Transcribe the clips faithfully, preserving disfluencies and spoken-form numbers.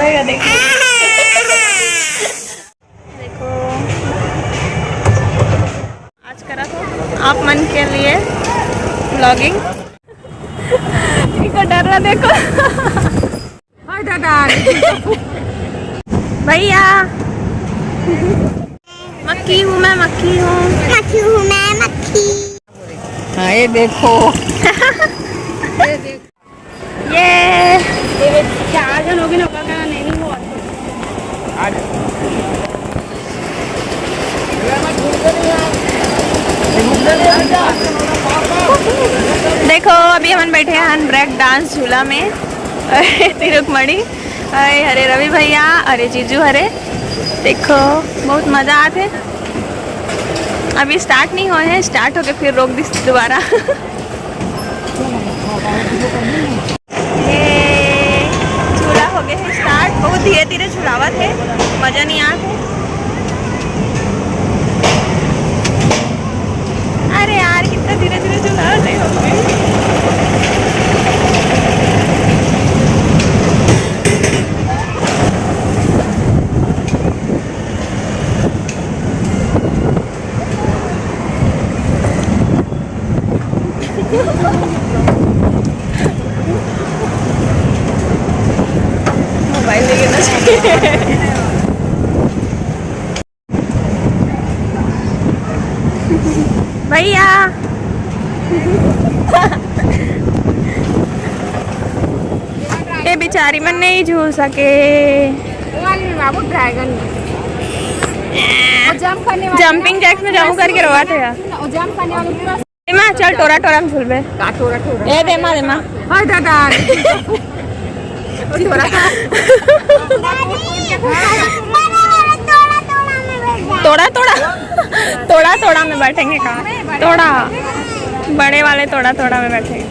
देखो, देखो। आज करा था आप मन के लिए vlogging। इनको डर रहा, देखो। हाय दादा। भैया, मक्खी हूँ मैं, मक्खी हूँ। मक्खी हूँ मैं, मक्खी। हाँ, ये देखो। ये देखो। ये चार जन हो गए ना, होगा क्या? नहीं, नहीं हुआ। देखो, अभी हमन बैठे हन ब्रेक डांस झूला में। अरे तिरुक मणि, अरे हरे रवि भैया, अरे जीजू हरे। देखो, बहुत मजा आथे। अभी स्टार्ट नहीं होए हे, स्टार्ट होके फिर रोक दिस दोबारा। ये झूला हो गए हे स्टार्ट, बहुत धीरे धीरे झुलावत हे, मजा नहीं आत हे। अरे यार, कितना धीरे धीरे झुलावत हे। मोबाइल लेके ना जाइए। भैया। ये बेचारी मन नहीं झूल सके। वो वाली में बाबू, ड्रैगन में। वो जंप करने वाली जंपिंग ना, जैक्स में जाऊं करके रोवा थे यार। वो जंप करने वाली पूरा। ए माँ, चल टोरा टोरा में झूलबे। का टोरा टोरा? ए दे माँ, दे माँ। हाय दादा। टोरा। टोरा टोरा। टोरा टोरा में बैठेंगे कहाँ? टोरा। बड़े वाले टोरा टोरा में बैठेंगे।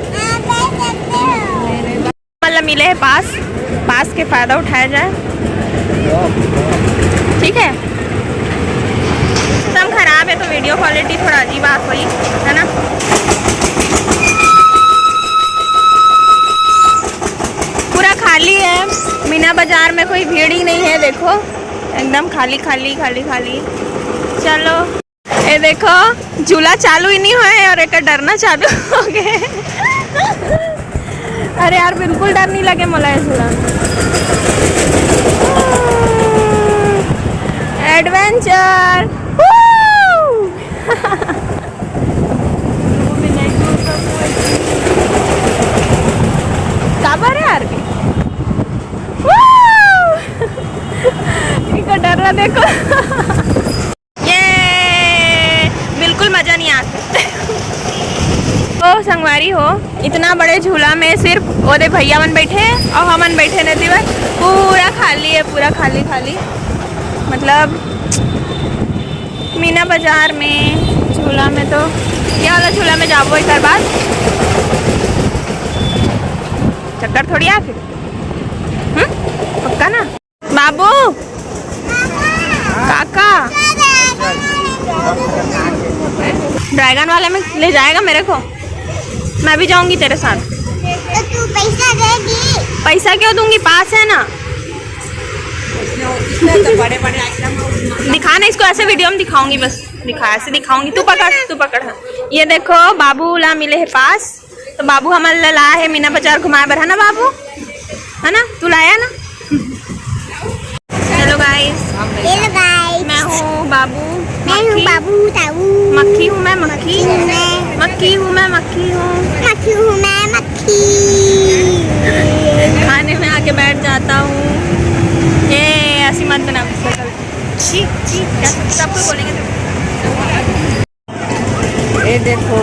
मतलब मिले हे पास, पास के फायदा उठाया जाए। ठीक है, मौसम खराब है तो वीडियो क्वालिटी थोड़ा अजीब बात हुई है ना। पूरा खाली है, मीना बाजार में कोई भीड़ ही नहीं है। देखो, एकदम खाली खाली खाली खाली। चलो, ये देखो, झूला चालू ही नहीं हुआ है और एक डरना चालू हो गए। अरे यार, बिल्कुल डर नहीं लगे मोला ये झूला। एडवेंचर। काबर है यार? इनको डर रहा, देखो। ये बिल्कुल मजा नहीं आता। ओ संगवारी हो, इतना बड़े झूला में सिर्फ ओदे भैया मन बैठे और हमन बैठे नहीं, पूरा खाली है, पूरा खाली खाली। मतलब मीना बाजार में झूला में तो, ये वाला झूला में जाबो एक बार, चक्कर थोड़ी आ फिर। हम्म, पक्का ना? बाबू, काका, ड्रैगन वाले में ले जाएगा मेरे को, मैं भी जाऊंगी तेरे साथ। तो तू पैसा देगी? पैसा क्यों दूंगी, पास है ना। दिखा ना इसको, ऐसे वीडियो में दिखाऊंगी, बस दिखा, ऐसे दिखाऊंगी। तू पकड़, तू पकड़। हाँ। ये देखो, बाबू ला मिले है पास। तो बाबू हमन ला लाए हे मीना बाजार घुमाए बर, है ना बाबू? है ना, तू लाया ना? हेलो गाइस, हेलो गाइस। मैं हूँ बाबू। मैं हूँ मक्खी। बाबू ताऊ। मक्खी हूँ मैं, मक्खी। मक्खी हूँ मैं। मक्खी हूँ मैं, मक्खी हूँ। मक्खी हूँ मैं, मक्खी। खाने में आके बैठ जाता हूँ। ये ऐसी मत बना। छी, छी, क्या सब, सबको बोलेंगे तो। ये देखो।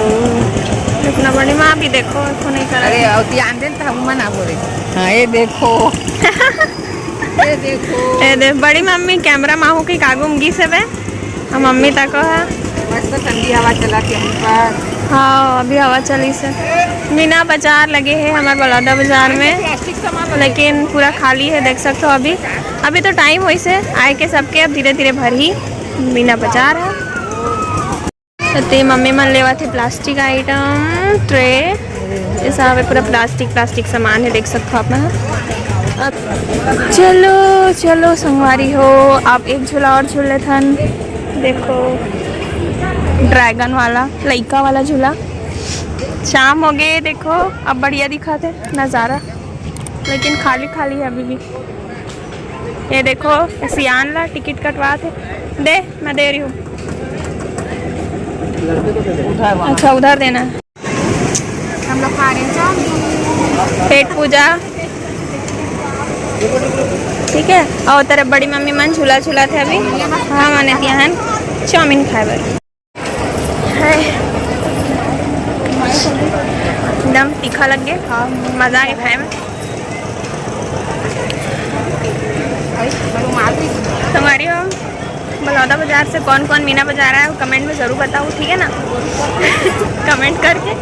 अपना बड़ी माँ भी देखो, इसको नहीं करा। अरे, और ध्यान दे, तो हम मना बोले। हाँ, ये देखो। ये देखो। ये दे, बड़ी मम्मी कैमरा माहू के कागू में गिस हवे। हम मम्मी तको है। मस्त ठंडी हवा चला के ऊपर। हाँ, अभी हवा चली से। मीना बाजार लगे है हमारे बलौदा बाजार में, प्लास्टिक सामान लगे। लेकिन पूरा खाली है, देख सकते हो अभी। अभी तो टाइम होइस हे आए के सबके, अब धीरे धीरे भरही। मीना बाजार है। तो ते मम्मी मन लेवत हे प्लास्टिक आइटम, ट्रे, ये सब है पूरा प्लास्टिक, प्लास्टिक सामान है, देख सकते हो आप मन। चलो चलो संगवारी हो, अब एक झूला और झूल लेथन। देखो, ड्रैगन वाला, लइका वाला झूला। शाम हो गए, देखो अब बढ़िया दिखत हे नज़ारा, लेकिन खाली खाली है अभी भी। ये देखो, सियान ला टिकट कटवात हे। दे, मैं दे रही हूँ। अच्छा, उधर देना है। हम लोग खा रहे हैं चाउमीन। पेट पूजा। ठीक है, और तेरे बड़ी मम्मी मन झूला झूला थे अभी। हाँ, मैंने दिया है चाउमीन खाए बर। है। एकदम तीखा लग गया, मज़ा आ गया खाए में। संगवारी हो, बलौदा बाजार से कौन कौन मीना बाजार आया हो, कमेंट में ज़रूर बताओ, ठीक है ना? कमेंट करके।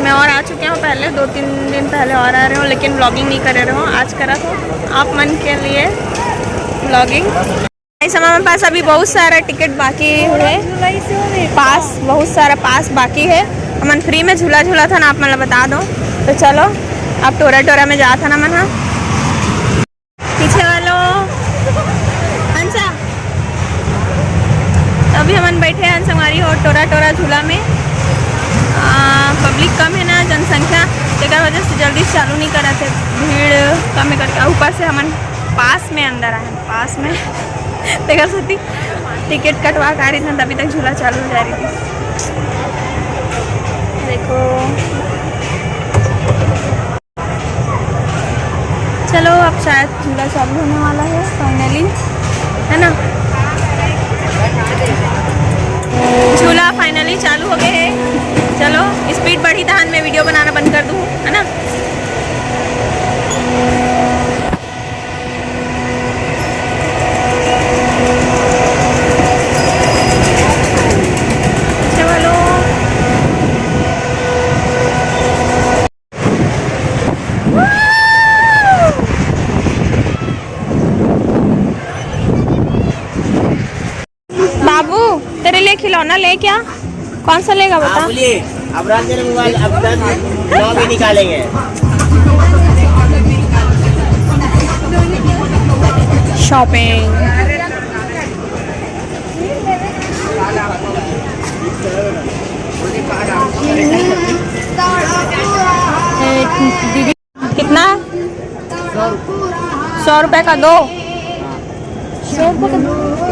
मैं और आ चुके हूँ पहले, दो तीन दिन पहले और आ रहे हो, लेकिन व्लॉगिंग नहीं करे रहे हो। आज करा तो आप मन के लिए व्लॉगिंग। इस समय हमारे पास अभी बहुत सारा टिकट बाकी है, पास, बहुत सारा पास बाकी है। हमन फ्री में झूला झूला थन, आप मन ला बता दो। तो चलो, अब टोरा टोरा में जात हन हमन हा। पीछे वालो, अंशा, अभी हमन बैठे हैं संगवारी हो टोरा टोरा झूला में। आ, पब्लिक कम है ना, जनसंख्या, तेकर वजह से जल्दी चालू नहीं करत है, भीड़ कम है करके। ऊपर से हमन पास में अंदर आए हैं, पास में। तेकर सेती टिकट कटवा के आ रही थी, तभी तक झूला चालू हो जा रही थी। देखो, चलो, अब शायद झूला चालू होने वाला है फाइनली, है ना? झूला फाइनली चालू हो गए है। चलो, स्पीड बढ़ी तहन मैं वीडियो बनाना बंद कर दूँ, है ना? चलो। बाबू, तेरे लिए खिलौना ले क्या? कौन सा लेगा, बता। हाँ, बोलिए। अब रात मेरे मोबाइल, अब दस, नौ भी निकालेंगे। शॉपिंग। ए, दीदी, कितना? सौ रुपए का दो।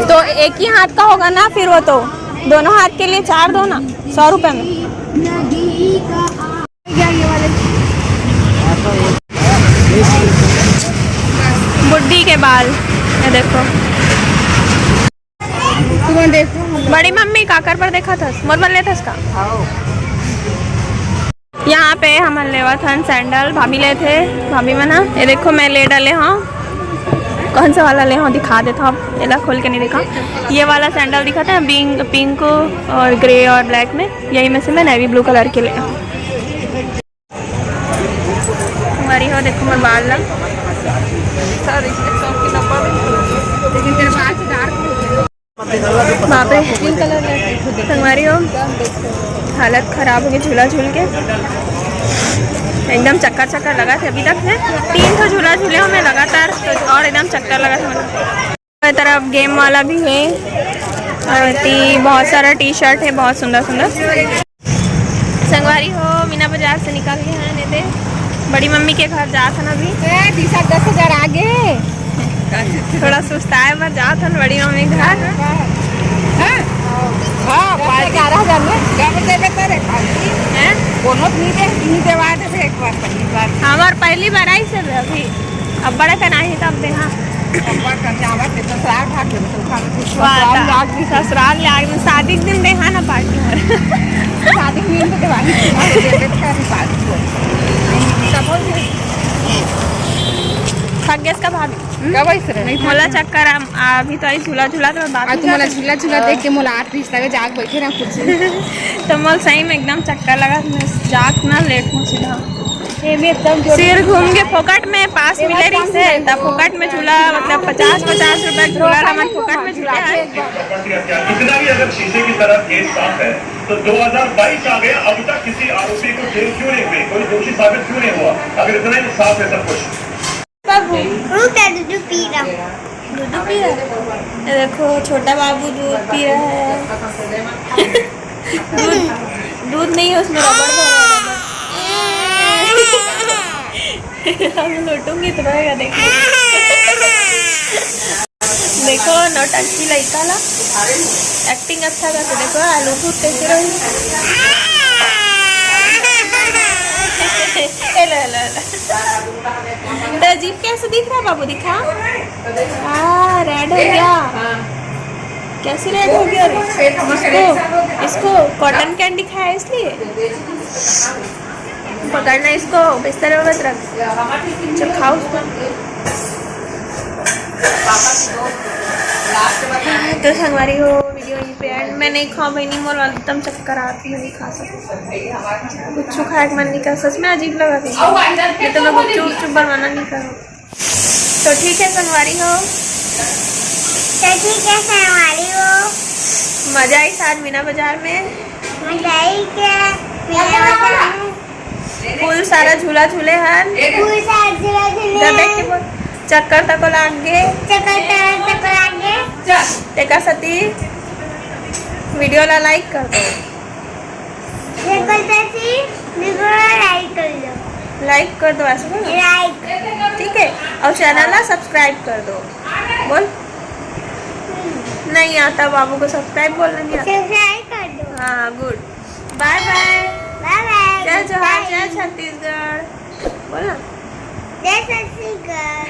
तो एक ही हाथ का होगा ना, फिर वो तो दोनों हाथ के लिए चार दो ना, सौ रुपए में। बुड्ढी के बाल, ये देखो। तुम देखो। बड़ी मम्मी, काकर पर देखा था, मोर बल्ले था इसका। यहाँ पे हमन लेवत हन सैंडल, भाभी लेथे, भाभी मन ह। ये देखो, मैं ले डाले हूँ। कौन सा वाला ले हूँ, दिखा देता हूँ, एला खोल के नहीं दिखा। ये वाला सैंडल दिखा था, पिंक, पिंक और ग्रे और ब्लैक में, यही में से मैं नेवी ब्लू कलर के ले हूँ। संगवारी हो, देखो मोर बाल ला। लेकिन तेरे बाल से डार्क हो गए। बाप रे। संगवारी हो, हालत खराब हो गई झूला झूल के, एकदम चक्कर चक्कर लगा थे अभी तक से। तीन ठो झूला झूले हो मैं लगातार, तो और एकदम चक्कर लगा था। हर तरफ गेम वाला भी है और ती बहुत सारा टी शर्ट है, बहुत सुंदर सुंदर। संगवारी हो, मीना बाजार से निकल के हैं, नहीं ते बड़ी मम्मी के घर जात हन अभी। ए, बीस दस हजार आगे। थोड़ा सुस्ताए बर जात हन बड़ी मम्मी के घर। हाँ? हाँ, पार्टी। ग्यारह हजार में। जब देबे तेरे पार्टी। हैं? कोनो नहीं दे, नहीं देवा दे एक बार, पहली बार। हमार पहली बार आई से अभी। अब्बड़ अकन आही तब दे, हाँ। अब्बड़ अकन जावत हे, ससुराल भाग के, ससुराल में वाह, ससुराल में आज भी ससुराल ले आगे, शादी के दिन दे, हाँ ना, पार्टी हर। शादी के दिन तो दिवाली की ना, ये बेटा की शादी को। सब हो गए। थक गया इसका भाभी। कब ऐसे रहे? मोला चक्कर आ, अभी तो आई झूला झूला तो बात आज नहीं तुम्हारा करते। झूला झूला देख के मोला आठ बीस लगे जाग बैठे रहा कुर्सी। तो मोला सही में एकदम चक्कर लगा, मैं जाग ना लेट हूँ सीधा। सिर घूम के फोकट में पास मिले रहिस हे, त फोकट में झूला, मतलब पचास पचास रुपया के झूला ला मन फोकट में झूले हन। कितना भी अगर शीशे की तरह केस साफ है तो दो हज़ार बाईस आ गया, अब तक किसी आरोपी को जेल क्यों नहीं हुई, कोई दोषी साबित क्यों नहीं हुआ, अगर इतना ही साफ है सब कुछ। बाबू, दूध पी रहा। दूध पी रहा है। ये देखो, छोटा बाबू दूध पी रहा है। दूध, दूध नहीं है उसमें, रबड़ भरा है, रबड़। हम लोटूंगी तो रहेगा, देखो। देखो, नौटंकी लइका ला। एक्टिंग अच्छा करके देखो, आलू दूध कैसे रही। Hello, hello, hello. तो अजीब कैसे दिख रहा है बाबू, दिखा। हाँ, रेड हो गया। कैसे रेड हो गया रे? इसको, इसको कॉटन कैंडी खाया इसलिए। पकड़ना इसको, बिस्तर में मत रख। चल खाओ उसको। तो संगवारी हो, वीडियो यहीं पे एंड। मैं नहीं खाऊं भाई, नहीं, मोर एकदम चक्कर आती है, नहीं खा सकती। कुछ खाए का मन नहीं कर, सच में अजीब लगा था। ये तो मैं गुपचुप उपचुप बनवाना नहीं करूँ। तो ठीक है संगवारी हो, तो ठीक है संगवारी हो, मजा आई आज मीना बाजार में। मजा आई क्या? मेरा बता। फुल सारा झूला झूले हन। फुल सारा झूला झूले इधर देख के बोल, चक्कर तको लाग गे। चक्कर तको लाग गे। तेकर सेती वीडियो ला लाइक कर दो। चक्कर तको वीडियो लाइक कर दो। लाइक कर दो, ऐसे बोलो। लाइक। ठीक है, और चैनल ला सब्सक्राइब कर दो। बोल। नहीं आता बाबू को सब्सक्राइब बोलना नहीं आता। सब्सक्राइब कर दो। हाँ, गुड। बाय बाय। बाय बाय। जय जोहार, जय छत्तीसगढ़। बोल ना। जय छत्तीसगढ़।